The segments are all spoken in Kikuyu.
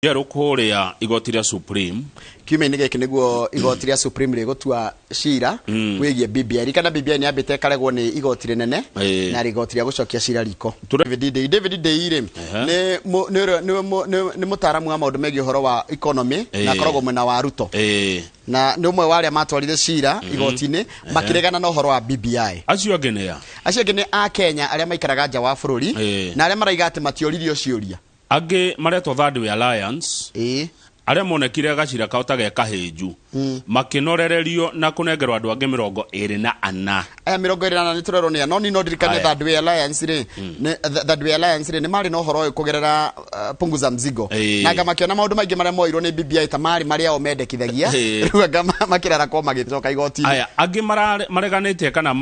Njerũ kũrĩa igoti rĩa Supreme. Kiumia-inĩ gĩkĩ nĩguo igoti rĩa Supreme rĩgũtua cira wĩgiĩ BBI. Ririkana BBI nĩ yambĩte ĩkaregwo nĩ igoti rĩnene na igoti rĩa gũcokia cira riko. David Ndii, David Ndii rĩ, nĩ nĩ ũrĩa- nĩ mũ- nĩ mũtaaramu wa maũndũ megiĩ ũhoro wa economy na akoragwo mwena wa Ruto. Na nĩ ũmwe wa arĩa matwarire cira igoti-inĩ makĩregana na ũhoro wa BBI. Acio angĩ nĩ a? Acio angĩ nĩ a Kenya arĩa maikaraga nja wa bũrũri na arĩa maraiga atĩ matioririo ciũria. Angĩ maretwo Third Way Alliance, arĩa monekire gacira kao ta ge kahĩnju, makĩnorererio na kũnengerwo andũ angĩ 24. Aya 24 nĩ tũrerwo nĩ a, no niĩ no ndirikane Third Way Alliance rĩ, Third Way Alliance rĩ, nĩ marĩ na ũhoro ũyũ kũgerera Punguza Mzigo. Na anga makĩona maũndũ maingĩ marĩa moirwo nĩ BBI ta marĩ marĩa o mendekithagia. Rĩu anga makĩrarakwo magĩcoka igoti-inĩ. Aya angĩ mareganĩte kana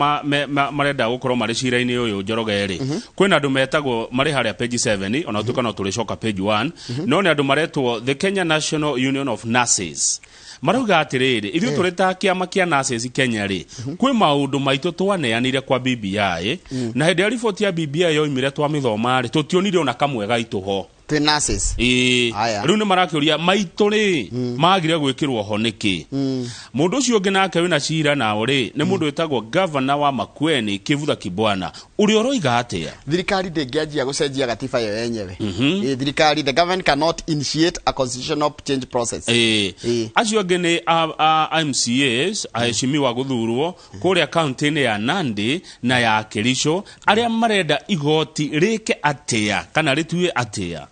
marenda gũkorwo marĩ cira-inĩ ũyũ Njoroge rĩ, kwĩna andũ metagwo marĩ harĩa page 7, ona gũtuĩka no tũrĩcoka page 1, no nĩ andũ maretwo the Kenya National Union of Nurses. Marauga atĩrĩrĩ, ithuĩ tũrĩ ta kĩama kĩa nurses Kenya rĩ, kwĩ maũndũ maitũ twaneanire kwa BBI, na hĩndĩ ya riboti ya BBI yoimire twamĩthoma rĩ, tũtionire ona kamwe gaitũ ho. Twĩ nurses. Ĩĩ. Aya. Rĩu nĩ marakĩũria maitũ rĩ, magire gwĩkĩrwo ho nĩkĩ? Mũndũ ũcio ũngĩ nake wĩna cira nao rĩ, nĩ mũndũ wĩtagwo gavana wa Makueni Kivutha Kibwana, ũrĩa ũroiga atĩa? Thirikari ndĩngĩanjia gũcenjia gatiba yo yenyewe. Ĩĩ, thirikari, the government cannot initiate a constitutional change process. Acio angĩ nĩ a MCAs, aheshimiwa gũthurwo kũrĩa kaunti-inĩ ya Nandi na ya Kericho, arĩa marenda igoti rĩke atĩa kana rĩtue atĩa?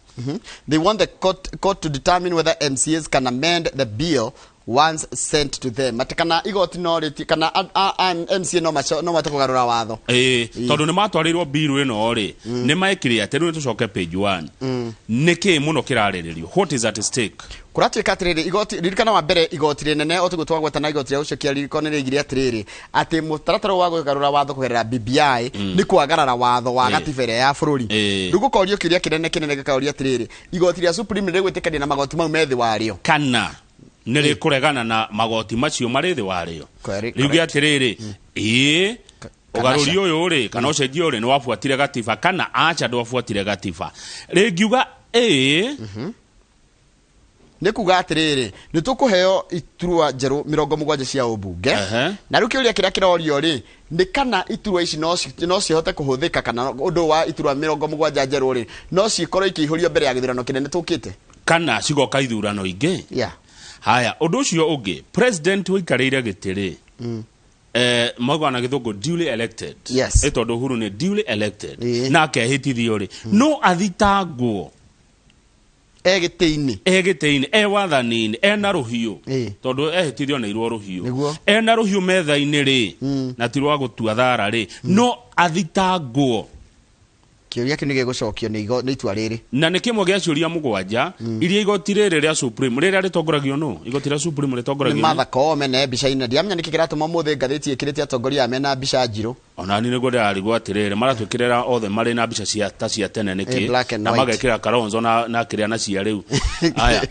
They want the court to determine whether MCAs can amend the bill once sent to them. Atĩ kana igoti no rĩti, kana MCA no mahote kũgarũra watho. Tondũ nĩ matwarĩirwo bill ĩno rĩ, nĩ maĩkire atĩ rĩu nĩ tũcoke page 1. Nĩ kĩĩ mũno kĩrarĩrĩrio? What is at stake? Kũratuĩka atĩrĩrĩ, igoti, ririkana wa mbere igoti rĩnene o tũguo twagweta na igoti rĩa gũcokia riko nĩ rĩigire atĩrĩrĩ, atĩ mũtaratara wa kũgarũra watho kũgerera BBI nĩ kwagarara watho wa gatiba ĩrĩa ya bũrũri. Rĩu gũkorio kĩũria kĩnene kĩnene gĩkaũria atĩrĩrĩ, igoti rĩa Supreme nĩ rĩgwĩtĩkania na magoti mau me thĩ warĩo? Kana nĩ rĩkũregana na magoti macio marĩ thĩ warĩo? Correct. Rĩuge atĩrĩrĩ, ĩĩ, Kana ũgarũri ca. ũyũ rĩ, kana ũcenjio rĩ, nĩ wabuatire gatiba kana aca ndwabuatire gatiba? Rĩngiuga ĩĩ, nĩ kuga atĩrĩrĩ, nĩ tũkũheo iturwa njerũ 70 cia ũmbunge. Na rĩu kĩũria kĩrĩa kĩrorio rĩ, nĩ kana iturwa ici no cihote kũhũthĩka, kana ũndũ wa iturwa 70 njerũ rĩ, no cikorwo ikĩihũrio mbere ya gĩthurano kĩnene tũkĩte, kana cigoka ithurano ingĩ. Haya, ũndũ ũcio ũngĩ, president ũikarĩire gĩtĩ rĩ, maugaga na gĩthũngũ duly elected. Tondũ Uhuru nĩ duly elected, na akehĩtithio rĩ, no athitangwo e gĩtĩ-inĩ? E gĩtĩ-inĩ, e wathani-inĩ, ena rũhiũ, tondũ ehĩtithio nĩ irwo rũhiũ. Ena rũhiũ metha-inĩ rĩ, na ti rwa gũtua thara rĩ, no athitangwo? Kĩũria kĩu nĩ gĩgũcokio nĩ itua rĩrĩ. Na nĩ kĩmwe gĩa ciũria 7 iria igoti rĩrĩ rĩa Supreme rĩrĩa rĩtongoragio nũ? Igoti rĩa Supreme Nĩ rĩtongoragio nĩ Martha Koome na mbica-inĩ. Ndiamenya nĩkĩ kĩratũma ũmũthĩ ngathĩti ĩkĩrĩte atongoria aya mena mbica njirũ. Ona ni nĩguo ndĩrarigwo atĩrĩrĩ, maratwĩkĩrĩra othe marĩ na mbica cia ta cia tene nĩkĩ? Black and Na white. magekĩra Kalonzo na kĩrĩa na cia rĩu. Aya,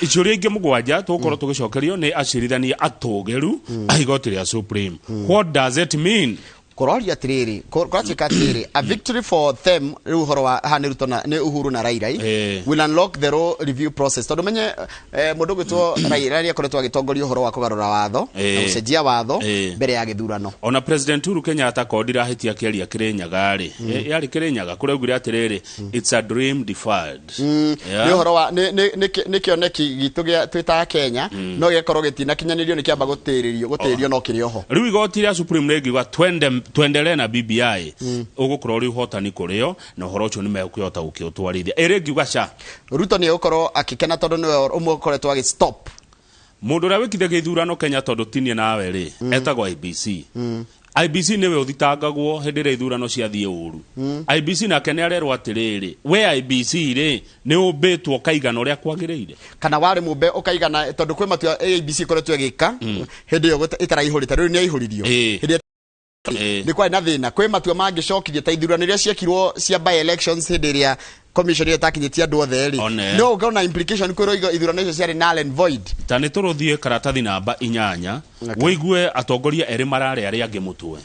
ciũria ingĩ 7 tũgũkorwo tũgĩcokerio nĩ acirithania atũgĩru a igoti rĩa Supreme. What does it mean? Kũroria atĩrĩrĩ, kũratuĩka atĩrĩrĩ, a victory for them, rĩu ũhoro wa haha nĩ Ruto na nĩ Uhuru na Raila, will unlock the law review process, tondũ menye mũndũ ũgwĩtwo Raila nĩ akoretwo agĩtongoria ũhoro wa kũgarũra watho na gũcenjia watho mbere ya gĩthurano. Ona President Uhuru Kenyatta ko ndirahĩtia akĩaria Kĩrĩnyaga rĩ, yarĩ Kĩrĩnyaga kũrĩa augire atĩrĩrĩ, "It's a dream deferred." Nĩ ũhoro wa nĩ kĩoneki gitũ gĩa twĩ ta Kenya, no gĩgakorwo gĩtinakinyanĩrio, nĩ kĩamba gũtĩrĩrio gũtĩrio, no kĩrĩ oho. Rĩu igoti rĩa Supreme rĩngiuga twende twendelee na BBI, ũgũkorwo ũrĩ ũhotani kũrĩo na ũhoro ũcio nĩ mekũhota gũkĩũtwarithia. Ĩ rĩngiuga ca? Ruto nĩ egũkorwo akĩkena tondũ nĩwe ũmwe ũkoretwo agĩ stop. Mũndũ ũrĩa wĩkithagia ithurano Kenya, tondũ tinie nawe rĩ, etagwo IBC. IBC nĩwe ũthitangagwo hĩndĩ ĩrĩa ithurano ciathiĩ ũru. IBC nake nĩ arerwo atĩrĩrĩ, we IBC rĩ, nĩ ũmbĩtwo ũkaigana ũrĩa kwagĩrĩire? Kana warĩ mũmbe ũkaigana, tondũ kwĩ matua ABC ĩkoretwo ĩgĩka hĩndĩ ĩyo ĩtaraihũrĩte, rĩu nĩ yaihũririo. Hĩndĩ nĩ kwarĩ na thĩna, kwĩ matua mangĩcokirie ta ithurano iria ciekirwo cia by elections hĩndĩ ĩrĩa commission ĩyo ĩtakinyĩtie andũ othe rĩ, no ũkorwo na implication kwĩrwo ithurano icio ciarĩ null and void. Ta nĩ tũrũthiĩ karatathi namba 8, wĩigue atongoria erĩ mararĩa arĩa angĩ mũtwe.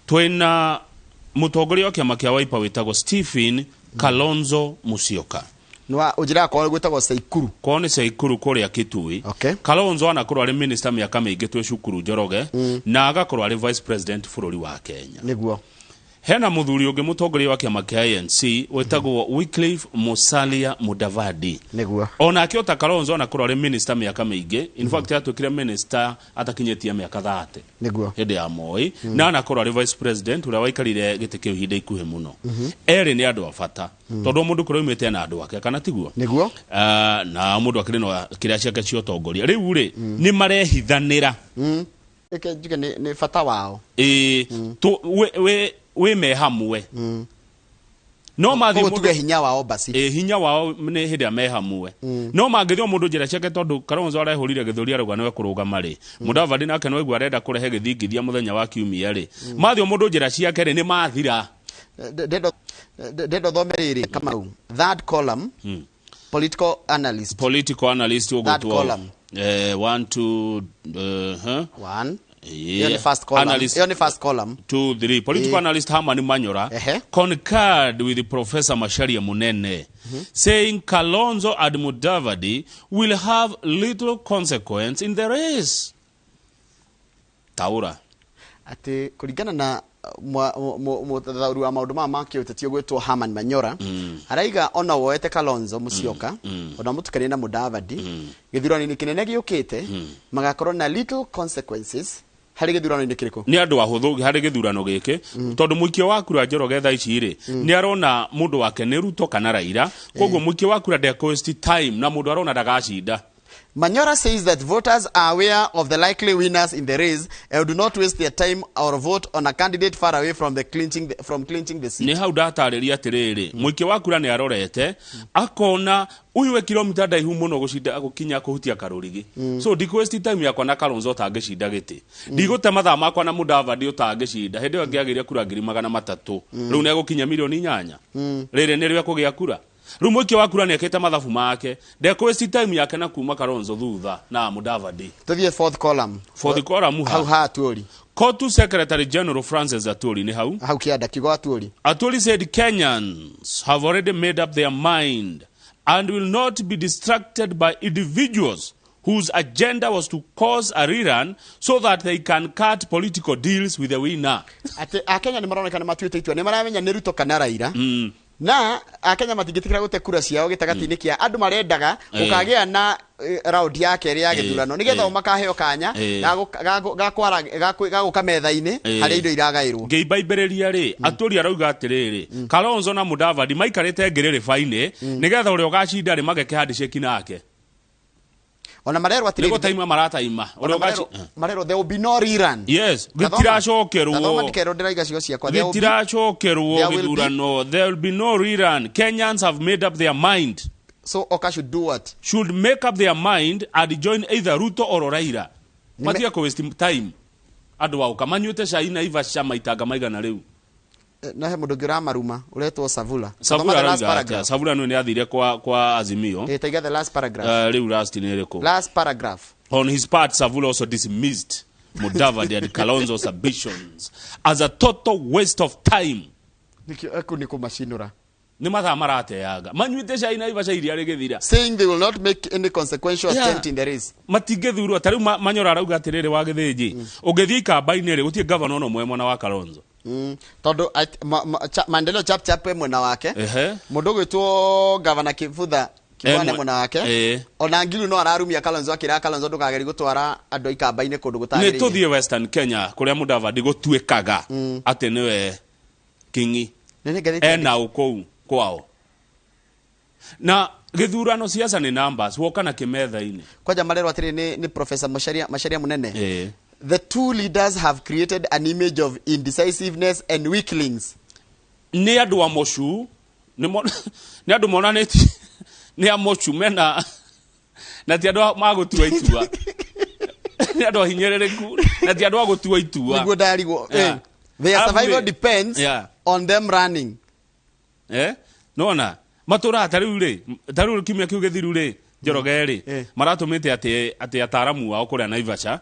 Twĩna mũtongoria wa kĩama kĩa Wiper wĩtagwo Stephen Kalonzo Musyoka. Nwa ũnjĩraga kwao gwĩtagwo Saikuru. Kwao nĩ Saikuru kũrĩa Kitui. Okay. Kalonzo anakorwo arĩ minister mĩaka mĩingĩ twĩ cukuru Njoroge, na agakorwo arĩ vice president bũrũri wa Kenya. Nĩguo. Hena mũthuri ũngĩ mũtongoria wa kĩama kĩa ANC wĩtagwo Wycliffe Musalia Mudavadi. Nĩguo. Onake ota Kalonzo anakorwo arĩ minister mĩaka mĩingĩ, in fact atuĩkire minister atakinyĩtie mĩaka 30. Nĩguo. Hĩndĩ ya Moi, na anakorwo arĩ vice president ũrĩa waikarire gĩtĩ kĩu ihinda ikuhĩ mũno. Erĩ nĩ andũ a bata tondũ o mũndũ kũrĩa aumĩte na andũ ake, kana tiguo? Nĩguo. Na mũndũ akĩrĩ na kĩrĩa ciake cia ũtongoria rĩu rĩ, nĩ marehithanĩra. Reke njuge nĩ bata wao. Ĩĩ, wĩ me hamwe no mathiĩ Koguo mũndũ tuge hinya wao basi. Ĩ, hinya wao nĩ hĩndĩ ĩrĩa me hamwe, no mangĩthio mũndũ njĩra ciake, tondũ Kalonzo arehũrire gĩthũri arauga nĩwe kũrũgama rĩ, Mudavadi nake no arenda kũrehe gĩthingithia mũthenya wa kiumia rĩ, mathio mũndũ njĩra ciake rĩ, nĩ mathira. Ndendo thome rĩrĩ, Kamau, third column, political analyst. Political analyst. Third Ũgũtwo column. One, two, huh? One. Yeah. Ĩyo nĩ first column. Analyst. Ĩyo nĩ first column. Two, three. Political analyst Herman Manyora concurred with Professor Macharia Munene, saying Kalonzo and Mudavadi will have little consequence in the race. Taura. Atĩ kũringana na mũthathaũri wa maũndũ maya ma kĩũteti ũgwĩtwo Herman Manyora, araiga ona woete Kalonzo Musyoka, ona mũtukanie na Mudavadi, gĩthurano-inĩ kĩnene gĩũkĩte magakorwo na little consequences harĩ gĩthurano-inĩ kĩrĩkũ? Nĩ andũ ahũthũ harĩ gĩthurano gĩkĩ, tondũ mũikia wa kura Njoroge thaa ici rĩ, nĩ arona mũndũ wake nĩ Ruto kana Raila, koguo mũikia wa kura ndekũ waste time na mũndũ arona ndagacinda. Manyora says that voters are aware of the likely winners in the race and do not waste their time or vote on a candidate far away from clinching the seat. Nĩ hau ndatarĩria atĩrĩrĩ, mũikia wa kura nĩ arorete akona ũyũ we kilomita ndaihu mũno gũcinda gũkinya kũhutia karũrigi, so ndikũ waste time yakwa na Kalonzo ũtangĩcinda gĩtĩ, ndigũte mathaa makwa na Mudavadi ũtangĩcinda. Hĩndĩ ĩyo angĩagĩire kura 300,000, rĩu nĩegũkinya 8 milioni. Rĩrĩ nĩrĩo ekũgĩa kura. Rĩu mũikia wa kura nĩekĩte mathabu make, ndekũ waste time yake na kuma Kalonzo thutha na Mudavadi. Tuthiĩ fourth column. Fourth column. Hau ha ha Atwoli. Cotu Secretary General Francis Atwoli nĩ hau. Hau kĩanda kiugo Atwoli. Atwoli said Kenyans have already made up their mind and will not be distracted by individuals whose agenda was to cause a rerun so that they can cut political deals with the winner. Atĩ Akenya nĩ maroneka nĩ matuĩte itua, nĩ maramenya nĩ Ruto kana Raila, na Akenya matingĩtĩkĩra gũte kura ciao gĩtagatĩ-inĩ kĩa andũ marendaga gũkagĩa na round ya kerĩ ya gĩthurano nĩgetha o makaheo kanya ga gũka metha-inĩ harĩa indo iragaĩrwo. Ngĩimbaimbĩrĩria rĩ, Atwoli arauga atĩrĩrĩ, Kalonzo na Mudavadi maikarĩte ngĩrĩrĩba-inĩ nĩgetha ũrĩa ũgacinda rĩ mageke handshake nake. Ona marerwo nĩ atĩrĩrĩ, gũtaima marataima ũrĩa ona ũgaci marerwo there will be no rerun. Yes. Gathoma. Gĩtiracokerwo. Gathoma ndikerwo ndĩraiga ciugo ciakwa. There will be Gĩtiracokerwo. There will be- Gĩthurano, there will be no rerun. Kenyans have made up their mind. So Oka should do what? Should make up their mind and join either Ruto or Raila. Matige kũ waste time andũ auka manyuĩte cai na Naivasha maitanga maigana rĩu. Na he mũndũ ũngĩ ũramaruma ũretwo Savula. Savula Thoma the last arauga atĩa? paragraph. Savula nĩ athire kwa Azimio. Taiga the last paragraph. Rĩu last nĩ ĩrĩkũ? Last paragraph. On his part, Savula also dismissed Mudavadi and Kalonzo's ambitions as a total waste of time. Nikio eku nĩ kũmacinũra. Nĩ mathaa marateanga manyuĩte cai na Naivasha iria rĩgĩthira. Saying they will not make any consequential attempt in the race. Matingĩthurwo ta rĩu Manyora arauga atĩrĩrĩ, wa Gĩthĩnji ũngĩthiĩ ikamba-inĩ rĩ, gũtirĩ gavana ona ũmwe mwena wa Kalonzo. Tondũ Maendeleo Chap Chap e mwena wake. Mũndũ ũgwĩtwo Gavana Kivutha Kibwana mwena wake. Ona Ngilu no ararumia Kalonzo, akĩra Kalonzo ndũkagerie gũtwara andũ a ikamba-inĩ kũndũ Nĩ gũtagĩrĩire. Tũthiĩ Western Kenya kũrĩa Mudavadi gũtuĩkaga atĩ nĩwe king'i. Nĩ ngathĩti Ena ũkũu kwao na gĩthurano siasa nĩ numbers woka na kĩmetha-inĩ. Kwanja marerwo atĩrĩ nĩ Professor Macharia Munene. The two leaders have created an image of indecisiveness and weaklings. Nĩ andũ a mocu, nĩ andũ monanĩtie nĩ a mocu mena na ti andũ magũtua itua, nĩ andũ ahinyĩrĩrĩku na ti andũ a gũtua itua. Nĩguo ndarigwo. Their Alafu survival depends on them running. Nona matũraga ta rĩu rĩ, ta rĩu kiumia kĩu gĩthiru rĩ. Njoroge rĩ, maratũmĩte atĩ ataramu ao kũrĩa Naivasha,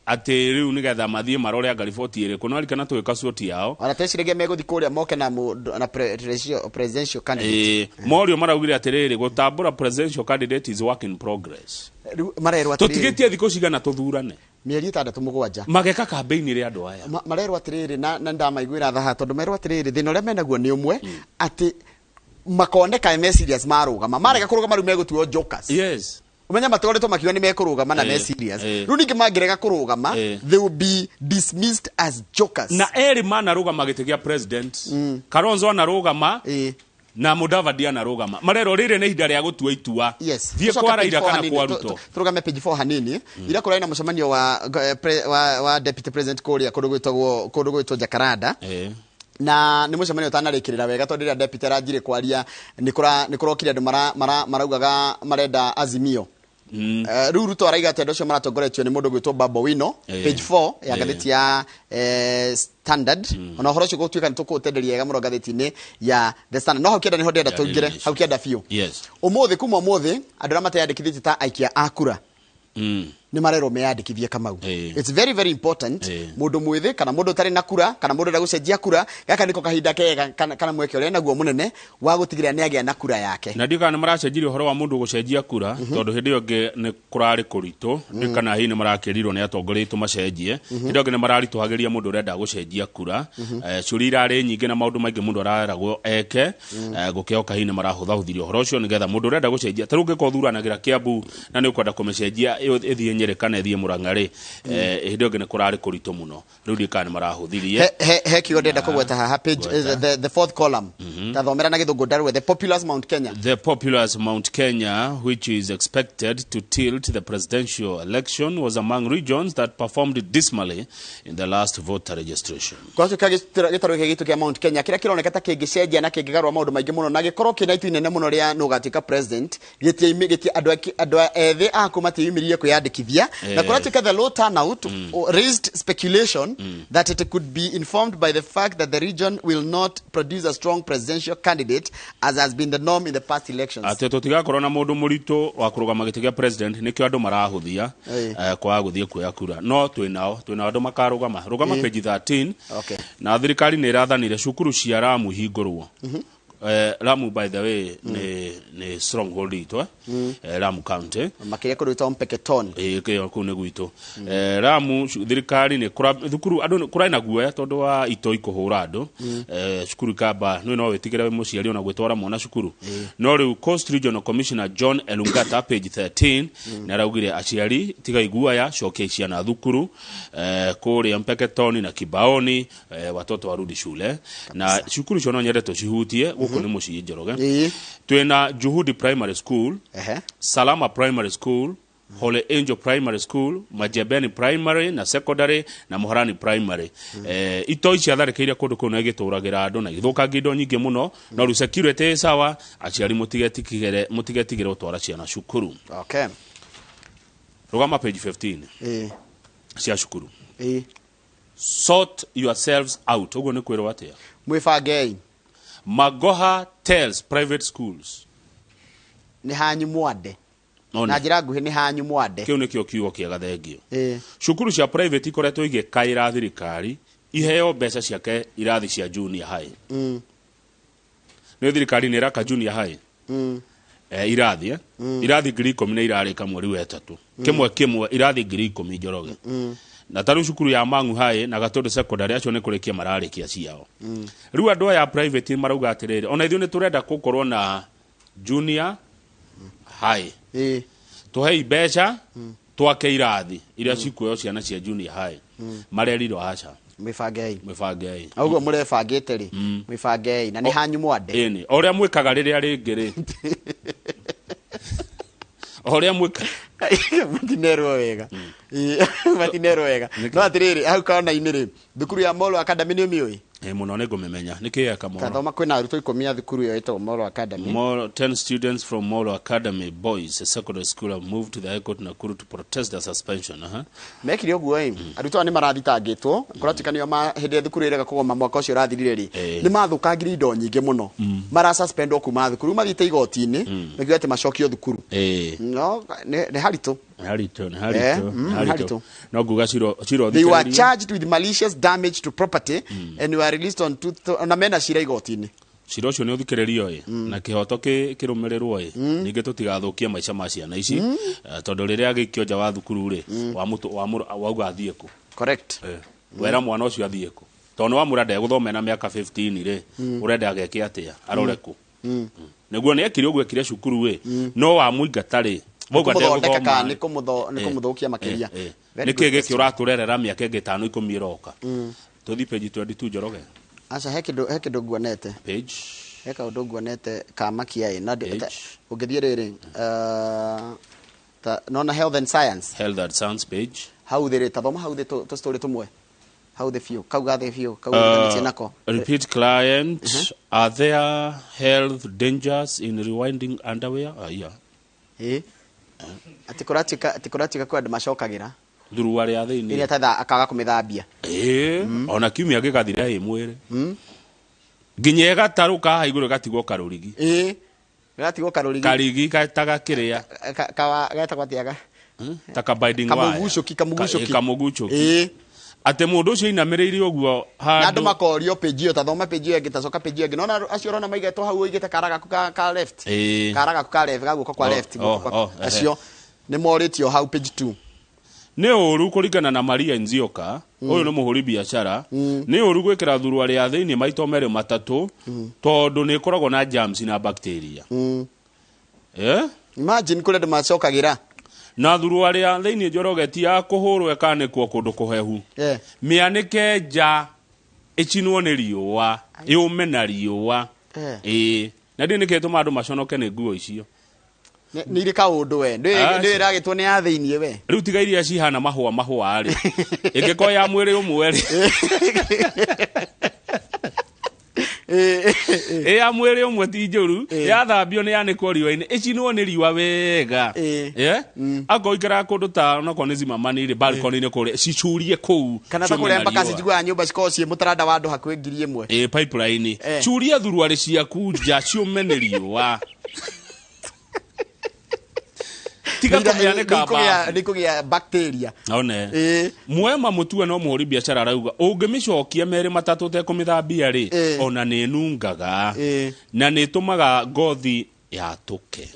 atĩ rĩu nĩgetha mathiĩ marore anga riboti ĩrĩkũ, no arikana tũgĩka suoti yao. Ona teciragia megũthiĩ kũrĩa moke na mũndũ na presidential candidate. Ĩĩ, morio maraugire atĩrĩrĩ, gũtambũra presidential candidate is work in progress. Rĩu marerwo atĩrĩrĩ, Tũtigĩtie thikũ cigana tũthurane? Mĩeri 6, 7. Mageka campaign rĩ andũ aya? Marerwo atĩrĩrĩ, na ndamaiguĩra thaha, tondũ merwo atĩrĩrĩ, thĩna ũrĩa menaguo nĩ ũmwe, atĩ makoneka me serious marũgama, marega kũrũgama rĩu megũtuo jokers. Ũmenye matũrĩtwo makiuga nĩ mekũrũgama na me serious. Rĩu ningĩ mangĩrega kũrũgama, they will be dismissed as jokers. Na erĩ manarũgama gĩtĩ gĩa president, Kalonzo anarũgama na Mudavadi anarũgama, marerwo rĩrĩ nĩ ihinda rĩa gũtua itua. Thiĩ Tũcoke kwa page Raila four kana hanini. kwa Ruto. Tũrũgame page 4 hanini. Ira kũrarĩ na mũcemanio wa deputy president kũrĩa kũndũ gwĩtwo Jacaranda, na nĩ mũcemanio ũtanarĩkĩrĩra wega, tondũ rĩrĩa deputy aranjire kwaria nĩ kũrokire andũ maraugaga marenda Azimio. Rĩu Ruto araiga atĩ andũ acio maratongoretio nĩ mũndũ gwĩtwo Babu Owino. Page 4 ya ngathĩti ya Standard. Ona ũhoro ũcio gũtuĩka nĩ tũkũũtenderia wega mũno ngathĩti-inĩ ya The Standard, no hau kĩanda nĩho ndĩrenda Ya tũingĩre. Daily Nation. Hau kĩanda biũ. Ũmũthĩ, kuma ũmũthĩ, andũ arĩa mateyandĩkithĩtie ta aikia a kura nĩ marerwo meyandĩkithie, Kamau. It's very very important. Mũndũ mwĩthĩ kana mũndũ ũtarĩ na kura kana mũndũ ũrenda gũcenjia kura, gaka nĩko kahinda kega kana mweke ũrĩa naguo mũnene wa gũtigĩrĩra nĩ agĩa na kura yake. Na ndiũ kana nĩ maracenjirie ũhoro wa mũndũ gũcenjia kura, tondũ hĩndĩ ĩyo ĩngĩ nĩ kũrarĩ kũritũ. Ndiũ kana hihi nĩ marakĩrirwo nĩ atongoria aitũ macenjie. Hĩndĩ ĩyo ĩngĩ nĩ mararitũhagĩria mũndũ ũrenda gũcenjia kura. Ciũria irarĩ nyingĩ na maũndũ maingĩ mũndũ areragwo eke. Gũkĩhoka hihi nĩ marahũthahũthirie ũhoro ũcio nĩgetha mũndũ ũrenda gũcenjia, ta rĩu ũngĩkorwo ũthuranagĩra Kiambu na nĩ ũkwenda kũmĩcenjia ĩthiĩ Nyĩrĩ kana ĩthiĩ Mũrang'a rĩ, hĩndĩ ĩyo ĩngĩ nĩ kũrarĩ kũritũ mũno. Rĩu ndiũ kana nĩ marahũthirie. He kiugo ndĩrenda kũgweta haha page Gweta. the fourth column. Tathomera na Gĩthũngũ ndarwe, the populous Mount Kenya. The populous Mount Kenya, which is expected to tilt the presidential election, was among regions that performed dismally in the last voter registration. Gwatuĩka gĩtarũ gĩkĩ gitũ kĩa Mount Kenya, kĩrĩa kĩroneka ta kĩngĩcenjia na kĩngĩgarũra maũndũ maingĩ mũno na gĩkorwo kĩna itu inene mũno rĩa nũ ũgatuĩka president, gĩtiaimi andũ ethĩ aku matieyumĩririe kwĩyandĩkithia, na kũratuĩka the low turnout raised speculation that it could be informed by the fact that the region will not produce a strong presidential candidate, as has been the norm in the past elections. Atĩ tũtigakorwo na mũndũ mũritũ wa kũrũgama gĩtĩ kĩa president, nĩkĩo andũ marahũthia kwaga gũthiĩ kuoya kura, no twĩnao andũ makarũgama rũgama. Page 13. Na thirikari nĩ ĩrathanire cukuru cia Ramu ihingũrwo. Lamu, by the way, nĩ stronghold itũ, eh? Lamu County. Makĩria kũndũ gwĩtagwo Mpeketoni. Ĩĩ, kĩo kũu nĩ gwitũ. Ramu thirikari nĩ thukuru andũ kũrarĩ na guoya tondũ wa itoi kũhũra andũ. Cukuru ikamba nĩ no wĩtigĩre wĩ mũciari ona gwĩtwara mwana cukuru, no rĩu Coast Regional Commissioner John Elungata, page 13, nĩ araugire aciari tigai guoya, cokiai ciana thukuru kũrĩa Mpeketoni na Kibaoni, watoto warudi shule. Na cukuru icio no nyende tũcihutie gũkũ nĩ mũciĩ, Njoroge. Twĩna Juhudi Primary School, Salama Primary School, Holy Angel Primary School, Majebeni Primary na Secondary na Muharani Primary. Itoi ciatharĩkĩire kũndũ kũu na igĩtũragĩra andũ na igĩthũkangia indo nyingĩ mũno, no rĩu security ĩ sawa. Aciari mũtigetigĩre gũtwara ciana cukuru. Rũgama page 15 cia cukuru. Sort yourselves out, ũguo nĩ kwĩrwo atĩa? Mwĩbangei. Magoha tells private schools. Nĩ hanyu mwande. No Na njĩra nguhĩ, nĩ hanyu mwande. Kĩu nĩkĩo kiugo kĩega, thengio. Cukuru cia private ikoretwo igĩkaĩra thirikari iheo mbeca ciake irathi cia junior high. Nĩ thirikari nĩ ĩraka junior high irathi irathi 10,000 nĩ irarĩka mweri wa ĩtatũ, kĩmwe kĩmwe irathi 10,000, Njoroge. Na tarĩu cukuru ya Mangu High na Gatũndũ Secondary, acio nĩ kũrĩkia mararĩkia ciao. Rĩu andũ aya a private marauga atĩrĩrĩ, ona ithuĩ nĩ tũrenda gũkorwo na junior high, tũhei mbeca twake irathi iria cikuoyo ciana cia junior high. Marerirwo aca. Mwĩbangei. Mwĩbangei. Ũguo mũrebangĩte rĩ, mwĩbangei na nĩ hanyu mwande. Ĩni, o ũrĩa mwĩkaga rĩrĩa rĩngĩ rĩ, o ũrĩa mwĩka Matinerwo wega. Ĩĩ, matinerwo wega. No atĩrĩrĩ, hau kona-inĩ rĩ, thukuru ya Molo Academy nĩ ũmĩũĩ? Ĩ mũno nĩ ngũmĩmenya nĩ kĩ eka Molo. Tathoma kwĩna arutwo 10 a thukuru ĩyo ĩtagwo Molo Academy. Molo, 10 students from Molo Academy Boys Secondary School have moved to the High Court Nakuru to protest their suspension. Mekire ũguo ĩ, arutwo aya nĩ marathitangĩtwo kũratuĩka nĩo hĩndĩ ĩrĩa thukuru ĩrega kũgoma mwaka ũcio ũrathirire rĩ, nĩ mathũkangirie indo nyingĩ mũno, marasuspendwo kuma thukuru, mathiĩte igoti-inĩ makiuga atĩ macokio thukuru. No nĩ haritũ. Nĩ haritũ, nĩ haritũ, nĩ nĩ haritũ. Haritũ. No nguga ciro ciro They were thikĩrĩrio. charged with malicious damage to property and were released on two, na mena cira igoti-inĩ. Cira ũcio nĩ ũthikĩrĩrio ĩ, na kĩhoto kĩrũmĩrĩrwo ĩ, ningĩ tũtigathũkie maica ma ciana ici. Tondũ rĩrĩa agĩikio nja wa thukuru rĩ, wauga athiĩ kũ? Correct. Wera mwana ũcio athiĩ kũ? Tondũ nĩ wamwĩra ndegũthoma na mĩaka 15 rĩ, ũrenda ageke atĩa? Arore kũ? Nĩguo nĩ ekire ũguo, ekire cukuru ĩ, no wamũingata rĩ, wauga kũmũthondeka kana ndegũthoma. Nĩ kũmũthũkia makĩria. Very Nĩ good kĩ gĩkĩ question. ũratũrerera mĩaka ĩngĩ 5 10 ĩroka? Tũthiĩ page 22, Njoroge. Aca, he kĩndũ nguonete. Page. He kaũndũ nguonete kamakia ĩ na Page. Ũngĩthiĩ rĩrĩ, nona health and science. Health and science page. Hau thĩ rĩ, tathoma hau thĩ tũ story tũmwe hau thĩ biũ, kau gathĩ biũ kau ũriganĩtie nako. Repeat client, are there health dangers in rewinding underwear? Yeah. Ĩ atĩ kũratuĩka kwĩ andũ macokagĩra Thuruarĩ ya thĩinĩ. Ĩrĩa tatha akaga kũmĩthambia. Ĩĩ, ona kiumia gĩgathira ĩ mwĩrĩ. Nginya ĩgatarũka haha igũrũ ĩgatigwo karũrigi. Ĩ, gatigwo karũrigi. Karigi ta gakĩrĩa. Getagwo atĩa? Ta ka binding wire. Kamũgucũki, kamũgucũki. Kamũgucũki. Atĩ mũndũ ũcio ainamĩrĩire ũguo Na andũ handũ. Makorio page ĩyo, tathoma page ĩyo ĩngĩ, tacoka page ĩyo ĩngĩ, nona acio ũrona maigĩtwo hau ũigĩte kara gaku ka left. Kara gaku ka left, ga guoko kwa left, guoko kwa acio nĩ morĩtio hau page 2. Nĩ ũru kũringana na Maria Nzioka, ũyũ nĩ mũhũri biacara, nĩ ũru gwĩkĩra thuruarĩ ya thĩinĩ maita merĩ matatũ tondũ nĩ ĩkoragwo na germs na bacteria. Eh? Imagine kũrĩ andũ macokagĩra. Na thuruarĩ ya thĩinĩ, Njoroge, ti ya kũhũrwo ĩkanĩkwo kũndũ kũhehu. Mĩanĩke nja ĩcinwo nĩ riũa, yũme na riũa. Ĩĩ, na ndĩ nĩkĩ ĩtũma andũ maconoke nĩ nguo icio. Nĩ irĩ kaũndũ we. Aca. Ndĩ ĩragĩtwo nĩ ya thĩiniĩ we. Rĩu tiga iria cihana mahũa mahũa rĩ, ĩngĩkorwo ya mwĩrĩ ũmwe rĩ, ĩ ya mwĩrĩ ũmwe ti njũru, yathambio nĩ yanĩkwo riũa-inĩ, ĩcinwo nĩ riũa wega. Akorwo ikaraga kũndũ ta onakorwo nĩ Zimamani rĩ, balcony-inĩ kũrĩa, cicurie kũu Kana ta ciume kũrĩa na mpaka riũa. Cijiguaga nyũmba cikoragwo ciĩ mũtaranda wa andũ hakuhĩ 1000. Ĩ, pipeline. Curia thuruarĩ ciaku nja ciũme nĩ riũa, tiga kũmĩanĩka bafu. Nĩ kũgĩa bacteria. One mwema mũtue no mũhũri biacara arauga ũngĩmĩcokia merĩ matatũ ũtekũmĩthambia rĩ, ona nĩ ĩnungaga na nĩ ĩtũmaga ngothi yatũke,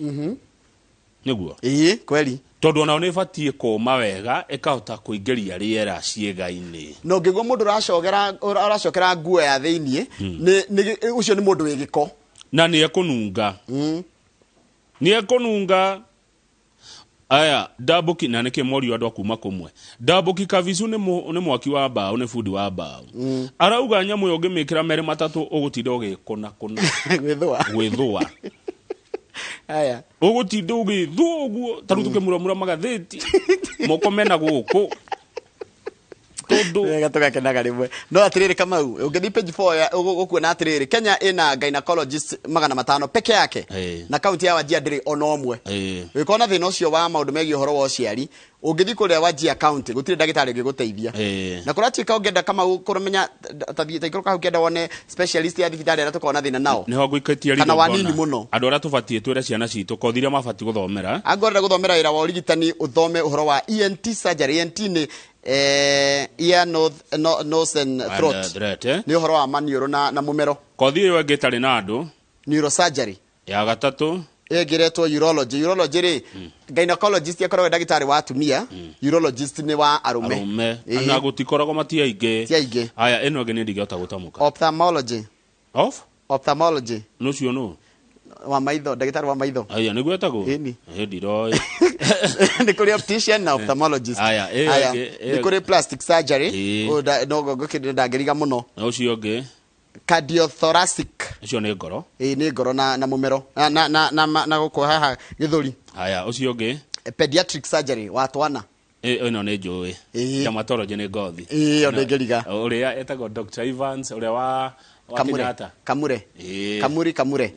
nĩguo. Ĩĩ, kweli. Tondũ onao nĩ ĩbatiĩ kũma wega, ĩkahota kũingĩria rĩera ciĩga-inĩ. Na ũngĩgua mũndũ ũracokera nguo ya thĩiniĩ, ũcio nĩ mũndũ wĩ gĩko. Na nĩ ekũnunga, nĩ ekũnunga. Aya ndambũki na nĩkĩ morio andũ a kuma kũmwe ndambũki kabicu nĩ mwaki wa mbaũ, nĩ bundi wa mbaũ, arauga nyamũ ĩyo ũngĩmĩkĩra merĩ matatũ ũgũtinda ũgĩkũna kũna. Gwĩthũa. Gwĩthũa. Aya. Ũgũtinda ũgĩthũa ũguo ta rĩu tũkĩmuramura magathĩti moko mena gũkũ tondũ Wega, tũgakenaga rĩmwe. No atĩrĩrĩ Kamau, ũngĩthiĩ page 4 ya ũkuona atĩrĩrĩ, Kenya ĩna gynecologist 500 peke yake na kaunti ya Wajir ndĩrĩ ona ũmwe. Ũngĩkorwo na thĩna ũcio wa maũndũ megiĩ ũhoro wa ũciari, ũngĩthiĩ kũrĩa Wajir County gũtirĩ ndagĩtarĩ ũngĩgũteithia. Na kũratuĩka ũngĩenda Kamau kũmenya ta thiĩ ta ikũrũka hau kĩenda wone specialist ya thibitarĩ arĩa tũkoragwo na thĩna nao. Nĩho ngũikĩtie Kana ritho wanini ngona. Mũno. Andũ arĩa tũbatiĩ twĩre ciana citũ kothi iria mabatiĩ gũthomera. Angorwo ũrenda gũthomera wĩra wa ũrigitani, ũthome ũhoro wa ENT surgery. ENT nĩ ear, nose, no, nose and throat. And, throat, eh? Nĩ ũhoro wa maniũrũ na mũmero. Kothi ĩyo ĩngĩ ĩtarĩ na andũ. Neurosurgery. Ya gatatũ. Ĩngĩ ĩretwo urology. Urology rĩ, gynecologist akoragwo ndagĩtarĩ wa atumia, urologist nĩ wa arũme. Arũme. Ĩĩ. Na gũtikoragwo mati aingĩ. Ti aingĩ. Aya, ĩno ĩngĩ nĩ ndingĩhota gũtamũka. Ophthalmology. Of. Ophthalmology. Nũcio nũ? Wa maitho, ndagĩtarĩ wa maitho. Aya, nĩguo etagwo. Ĩni. Ĩ, ndiroĩ. Nĩ kũrĩ optician na ophthalmologist. Aya, ĩyo Aya, ĩngĩ- nĩ kũrĩ plastic surgery. Ĩĩ. Ũyũ no ndangĩriga mũno. Na ũcio ũngĩ. Cardiothoracic. Ũcio nĩ ngoro. Ĩĩ, nĩ ngoro na mũmero na gũkũ haha gĩthũri. Aya, ũcio ũngĩ. Pediatric surgery wa twana. Ĩno nĩ njũĩ. Dermatology nĩ ngothi. Ĩyo ndĩngĩriga. Ũrĩa etagwo Dr. Evans, ũrĩa wa Kamure. Kenyatta. Kamure. Kamuri Kamure.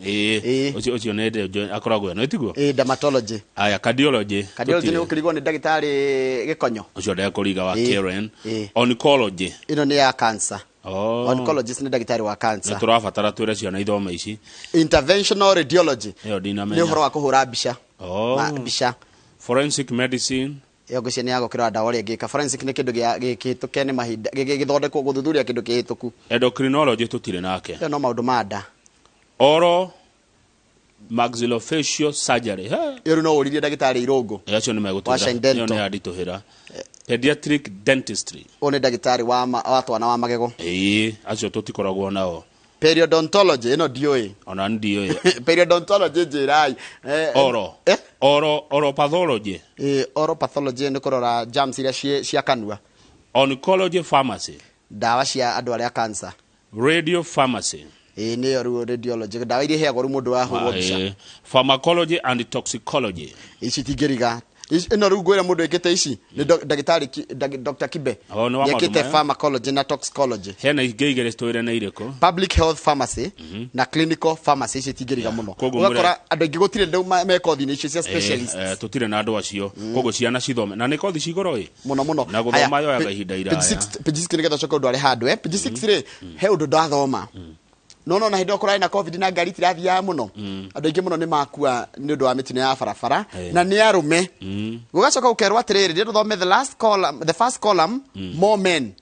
Ũcio ũcio nĩ ndĩ akoragwo ĩno ĩtiguo. Dermatology. Aya, cardiology. Cardiology nĩ Tũtirĩ. ũkĩrigwo nĩ ndagĩtarĩ Gĩkonyo. Ũcio ndekũriga wa Karen. Oncology. Ĩno nĩ ya cancer. Oncologist nĩ ndagĩtarĩ wa Nĩ cancer. tũrabatara twĩre ciana ithome ici. Interventional radiology. Ĩyo ndinamenya. Nĩ ũhoro wa kũhũra mbica. Mbica. Forensic medicine. Ĩyo ngwĩciria nĩ ya gũkĩrora ndawa ũrĩa ĩngĩka. Forensic nĩ kĩndũ gĩkĩhĩtũke nĩ mahinda, gĩthondekwo gũthuthuria kĩndũ kĩhĩtũku. Endocrinology tũtirĩ nake. Ĩyo no maũndũ ma nda. Oral maxillofacial surgery. Ĩyo rĩu no ũririe ndagĩtarĩ Irũngũ. Acio nĩ megũtwĩra. Wa Shine Dental. Ĩyo nĩ yanditũhĩra. Pediatric dentistry. Ũyũ nĩ ndagĩtarĩ wa twana wa magego. Ĩĩ, acio tũtikoragwo nao. Periodontology ĩno ndiũĩ. Ona ndiũĩ. Periodontology njĩrai. Oro. Oro, oropathology. Oropathology nĩ kũrora germs iria cia kanua. Oncology pharmacy. Ndawa cia andũ arĩa cancer. Radio pharmacy. Nĩyo rĩu radiology. Ndawa iria iheagwo rĩu mũndũ wahũrwo mbica. Pharmacology and toxicology. Ici tingĩriga. Ĩno rĩu ngwĩra mũndũ ĩkĩte ici nĩ ndagĩtarĩ Dr. Kibe. Oh, nĩ wa maũndũ Nĩekĩte maya. pharmacology na toxicology. Hena ingĩ igĩrĩ citũire nĩ irĩkũ? Public health pharmacy na clinical pharmacy ici tingĩriga mũno. Koguo Ũgakora andũ aingĩ gũtirĩ ndũ me kothi-inĩ icio cia specialist. Tũtirĩ na andũ acio. Koguo ciana cithome. Na nĩ kothi cigoro ĩ? Mũno mũno. Na gũthoma yoyaga ihinda iraya. Page 6 nĩgetha ũcoke ũndũ arĩ handũ, Page 6 rĩ, he ũndũ ndathoma. No no na hĩndĩ ĩyo kũrarĩ na COVID na ngari itirathiaga mũno. Andũ aingĩ mũno nĩ makua nĩ ũndũ wa mĩtino ya barabara na nĩ arũme. Gũgacoka gũkerwo atĩrĩrĩ, rĩrĩa tũthome the last column, the first column, more men.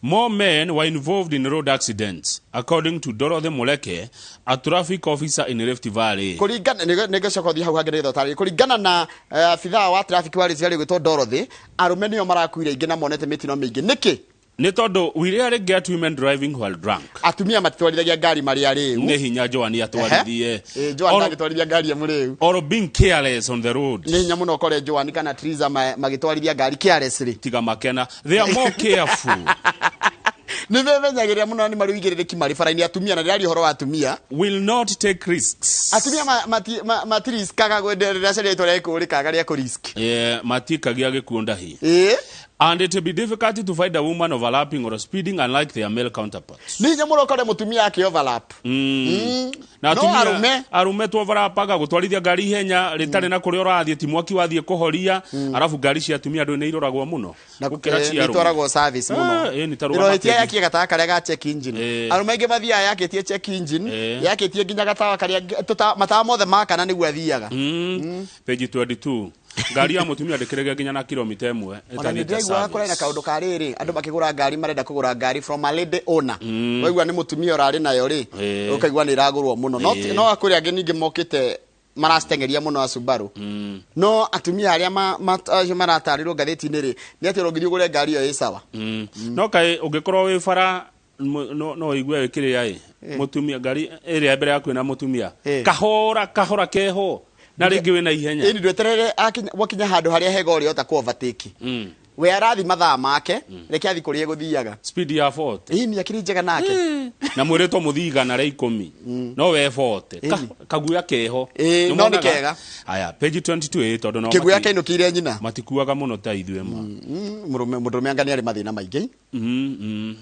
More men were involved in road accidents, according to Dorothy Muleke, a traffic officer in Rift Valley. Kũringana, nĩ ngũcoka gũthiĩ hau hangĩ nĩgetha ũtarĩrie. Kũringana na abithaa wa traffic wa Rift Valley gwĩtwo Dorothy, arũme nĩo marakuire aingĩ na monete mĩtino mĩingĩ. Nĩkĩ? Nĩ tondũ we rarely get women driving while drunk. Atumia matitwarithagia ngari marĩ arĩu. Nĩ hinya Joan atwarithie. Joan ndangĩtwarithia ngari mũrĩu. Or being careless on the road. Nĩ hinya mũno ũkore Joan kana Triza magĩtwarithia ngari carelessly. Tiga makena. They are more careful. Nĩ memenyagĩrĩra mũno na nĩ marĩ ũigĩrĩrĩki marĩ bara-inĩ atumia, na ndĩraria ũhoro wa atumia. Will not take risks. Atumia matiriskaga rĩrĩa ciaria itũra rĩkũrĩkaga rĩa kũrisk. Matikagia gĩkuũ ndahi. And it will be difficult to find a woman overlapping or speeding unlike their male counterparts. Nĩ hinya mũno ũkore mũtumia akĩ overlap. Na No atumia, arũme. arume tu overlapaga gũtwarithia ngari ihenya rĩtarĩ na kũrĩa ũrathiĩ, ti mwaki wathiĩ kũhoria, arabu ngari cia atumia andũ nĩ iroragwo mũno. Na Gũkĩra cia arũme. nĩitwaragwo service mũno. Nĩ ta rũgama Ĩrohetie kĩngĩ. yakie gatawa karĩa ga check engine. Arũme aingĩ mathiaga yakĩtie check engine, yakĩtie nginya gatawa karĩa matawa mothe makana nĩguo athiaga. Page 22. Ngari ya mũtumia ndĩkĩrĩge nginya na kilomita ĩmwe, Ona ĩtathiĩte nĩ ndĩraiguaga kũrĩ na service. kaũndũ ka rĩrĩ, andũ makĩgũra ngari marenda kũgũra ngari from a lady owner. Waigua nĩ mũtumia ũrarĩ nayo rĩ, ũkaigua nĩ ĩragũrwo mũno. No no kũrĩ angĩ ningĩ mokĩte maraciteng'eria mũno a Subaru. No atumia arĩa acio maratarĩrwo ngathĩti-inĩ rĩ, nĩ atĩ ũrongithio ũgũre ngari ĩyo ĩ sawa. No kaĩ ũngĩkorwo wĩ bara, no ũigue wĩkĩrĩa ĩ, mũtumia ngari ĩrĩa mbere yaku ĩna mũtumia. Kahora, kahora keho. Na rĩngĩ wĩna ihenya. Ĩni ndweterere wakinya handũ harĩa hega ũrĩa ũta ku overtake. We arathi mathaa make, reke athi kũrĩa egũthiaga. Speed ya 40. Ĩni akĩrĩ njega nake. Na mwĩrĩtwo mũthiĩ igana rĩa ikũmi. No we 40. Kaguya keho. Nĩ No nĩ monaga? kega. Aya, page 22 ĩ, tondũ no Kĩguya kĩinũkĩire nyina. Matikuaga mũno ta ithuĩ ma. Mũndũrũme anga nĩ arĩ mathĩna maingĩ.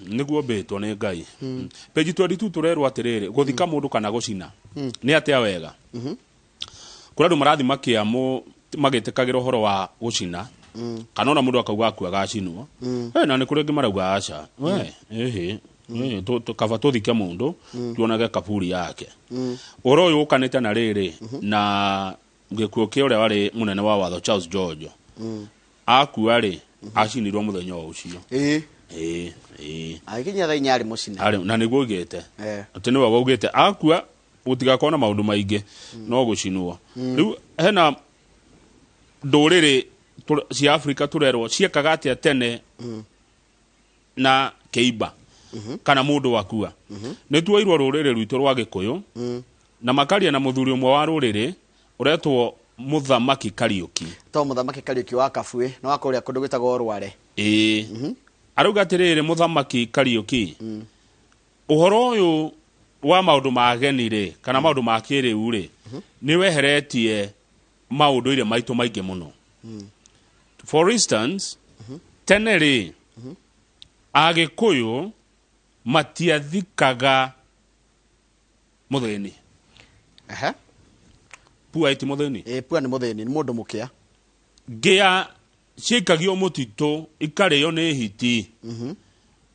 Nĩguo mbĩtwo nĩ Ngai. Page 22 tũrerwo atĩrĩrĩ, gũthika mũndũ kana gũcina. Nĩ atĩa wega? Kũrĩ andũ marathiĩ makĩamũ magĩtĩkagĩra ũhoro wa gũcina. Kana ona mũndũ akauga akua agacinwo. Na nĩ kũrĩ angĩ marauga aca. We, ĩhĩ, kaba tũthike mũndũ, tuonage kaburi yake. Ũhoro ũyũ ũkanĩte na rĩrĩ, na gĩkuũ kĩa ũrĩa warĩ mũnene wa watho Charles George. Akua rĩ, acinirwo mũthenya o ũcio. Agĩkinya thaa inya arĩ mũcine. Arĩ, na nĩguo oigĩte. Atĩ nĩwe waugĩte akua gũtigakorwo na maũndũ maingĩ, no gũcinwo. Rĩu hena ndũrĩrĩ cia Afrika tũrerwo ciekaga atĩa tene na kĩimba kana mũndũ wakua. Nĩ tuoirwo rũrĩrĩ rwitũ rwa Gĩkũyũ, na makaria na mũthuri ũmwe wa rũrĩrĩ ũretwo Mũthamaki Kariũki. To Mũthamaki Kariũki wa Kabuĩ, no wa kũrĩa kũndũ gwĩtagwo Rware. Arauga atĩrĩrĩ, Mũthamaki Kariũki, ũhoro ũyũ wa maũndũ ma ageni rĩ, kana maũndũ ma kĩrĩu rĩ, nĩ weheretie maũndũire maitũ maingĩ mũno. For instance, Tene rĩ, Agĩkũyũ matiathikaga mũthĩni. Ehe. Pua iti mũthĩni. Ĩ, pua nĩ mũthĩni, nĩ mũndũ mũkĩa. Ngĩa ciikagio mũtitũ ikarĩo nĩ hiti.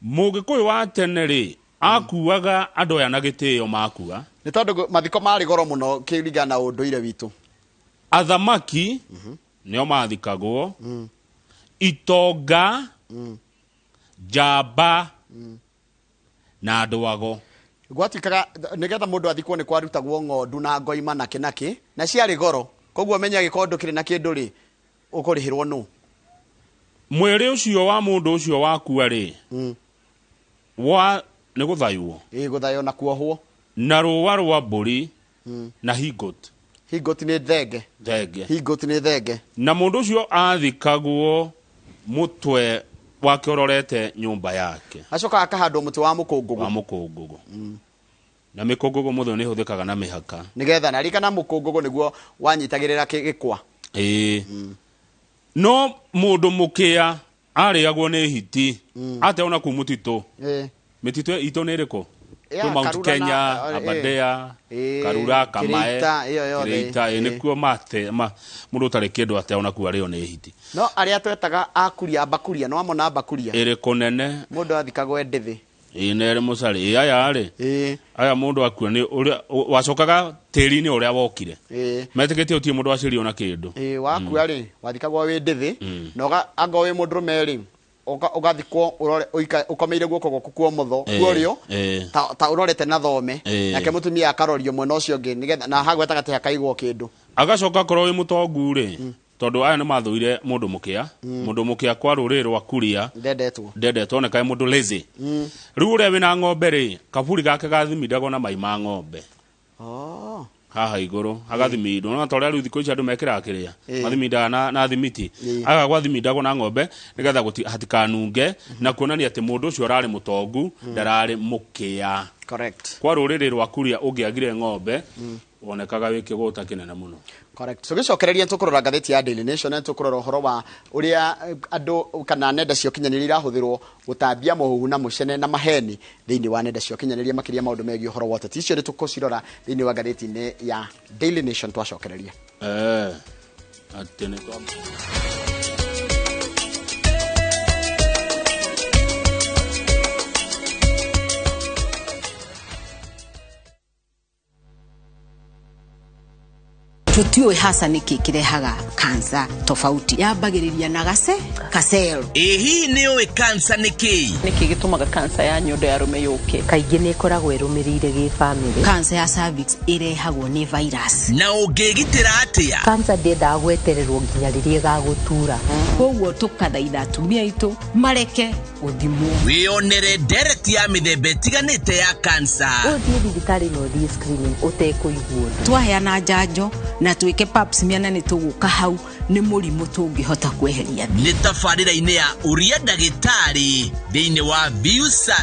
Mũgĩkũyũ wa tene rĩ, akuaga andũ aya na gĩtĩo makua. Nĩ tondũ mathiko marĩ goro mũno kĩringana na ũndũire witũ. Athamaki nĩo mathikagwo, itonga, njamba na andũ ago. Gwatuĩkaga nĩgetha mũndũ athikwo nĩ kwarutagwo ng'ondu na ngoima na kĩnakĩ, na ciarĩ goro. Koguo menya gĩkorwo ndũkĩrĩ na kĩndũ rĩ, ũkũrĩhĩrwo nũ? Mwĩrĩ ũcio wa mũndũ ũcio wakua rĩ, wa nĩ gũthaywo. Ĩ, gũthaywo na kuohwo. Na rũa rwa mbũri na higot. Higot nĩ thenge. Thenge. Higot nĩ thenge. Na mũndũ ũcio athikagwo mũtwe wake ũrorete nyũmba yake. Acokaga akahandwo mũtĩ wa mũkũngũgũ. Wa mũkũngũgũ. Na mĩkũngũgũ mũthũ nĩ ĩhũthĩkaga na mĩhaka. Nĩgetha na ririkana mũkũngũgũ nĩguo wanyitagĩrĩra gĩkwa. Ĩĩ. No mũndũ mũkĩa arĩagwo nĩ hiti. Ateona kũu mũtitũ. Mĩtitũ itũ nĩ ĩrĩkũ? Ya, Mount Karura Kenya, na, Aberdare, Karura, Kamae, Kĩrĩita, ĩyo yothe. Kĩrĩita, nĩkuo mate, mũndũ ũtarĩ kĩndũ ateona kuo arĩo nĩ hiti. No arĩa twetaga akuria, ambakuria, no amona ambakuria. Ĩrĩkũ nene? Mũndũ athikagwo e ndĩthĩ. Ĩĩ, na ĩrĩ mũcarĩ. Ĩĩ, aya rĩ. Aya mũndũ akua nĩ ũrĩa wacokaga tĩri-inĩ ũrĩa wokire. Metĩkĩtie ũtirĩ mũndũ wacirio na kĩndũ. Ĩĩ, wakua rĩ, wathikagwo wĩ ndĩthĩ, na angorwo wĩ mũndũrũme rĩ, ũgathikwo ũrore, ũkomeire guoko gwaku kwa ũmotho, kwa ũrĩo, ta ũrorete na thome, nake mũtumia akarorio mwena ũcio ũngĩ, nĩgetha, na hau gatagatĩ hakaigwo kĩndũ. Agacoka akorwo wĩ mũtongu rĩ, tondũ aya nĩ mathũire mũndũ mũkĩa, mũndũ mũkĩa kwa rũrĩrĩ rwa Kuria, ndendetwo. Ndendetwo, oneka mũndũ lazy. Rĩu ũrĩa wĩna ng'ombe rĩ, kaburi gake gathimindagwo na mai ma ng'ombe. Haha igũrũ hagathimindwo, no ta ũrĩa rĩu thikũ ici andũ mekĩraga kĩrĩa, mathimindaga na thimiti. Aga gwathimindagwo na ng'ombe nĩgetha hatikanunge, na kuonania atĩ mũndũ ũcio ũrarĩ mũtongu, ndararĩ mũkĩa. Correct. Kwa rũrĩrĩ rwa Kuria ũngĩagire ng'ombe, wonekaga wĩ kĩgũta kĩnene mũno. Correct. So gĩcokereria tũkũrora ngathĩti ya Daily Nation, tũkũrora ũhoro wa ũrĩa andũ kana nenda cia ũkinyanĩria irahũthĩrwo gũtambia mũhuhu na mũcene na maheni thĩinĩ wa nenda cia ũkinyanĩria, makĩria maũndũ megiĩ ũhoro wa ũteti. Icio nĩ tũkũcirora thĩinĩ wa ngathĩti-inĩ ya Daily Nation twacokereria. Atĩ nĩ twa Tutiũĩ hasa nĩkĩ kĩrehaga cancer tofauti. Yambagĩrĩria na gase kasel. Ĩ hihi nĩ ũĩ cancer nĩ kĩĩ? Nĩkĩ gĩtũmaga cancer ya nyondo ya arũme yũke? Kaingĩ nĩ ĩkoragwo ĩrũmĩrĩire gĩbamĩrĩ. Cancer ya cervix ĩrehagwo nĩ virus. Na ũngĩgitĩra atĩa? Cancer ndĩendaga gwetererwo nginya rĩrĩa ĩgagũtura. Koguo tũkathaitha atumia aitũ mareke gũthimwo. Wĩyonere ndereti ya mĩthemba ĩtiganĩte ya cancer. Ũthiĩ thibitarĩ na ũthiĩ screening ũtekũigua ũndũ. Twaheana njanjo na twĩke pap smear na nĩ tũgũka hau nĩ mũrimũ tũngĩhota kweheria. Nĩ tabarĩra-inĩ ya Ũria Ndagĩtarĩ thĩinĩ wa Viusat.